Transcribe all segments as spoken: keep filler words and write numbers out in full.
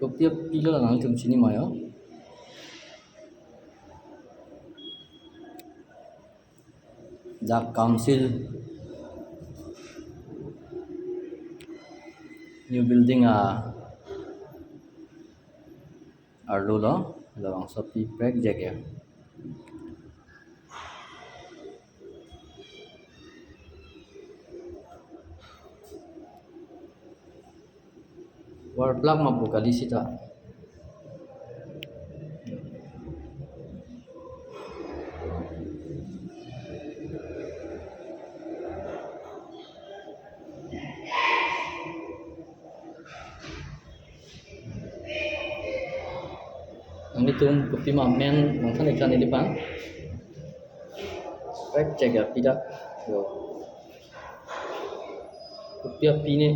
Kopi apilo la nangtum chini ma yo. Dak council new building a arlo lo, labangso api prek jek ya. War plak ma pu kali sita. Nanglitum kopima amen nangthan-ik than neli abang. Prek jek ya api dak. Yo. Kopi api ne.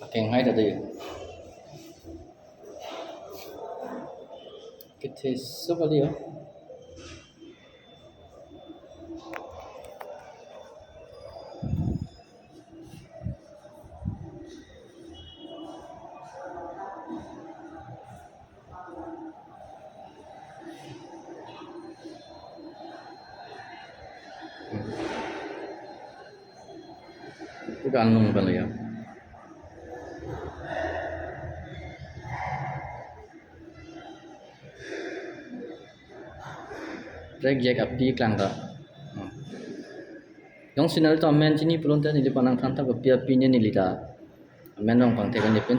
Akenghai ta dei. Ketheso kali ya. Itu kan nung kan ya. Prek jek api klang ta. Hmm. Jongsi nanglitum amen chini pulote neli abang nangthan ta kopi api ne neli ta amen rong pangthek an pin.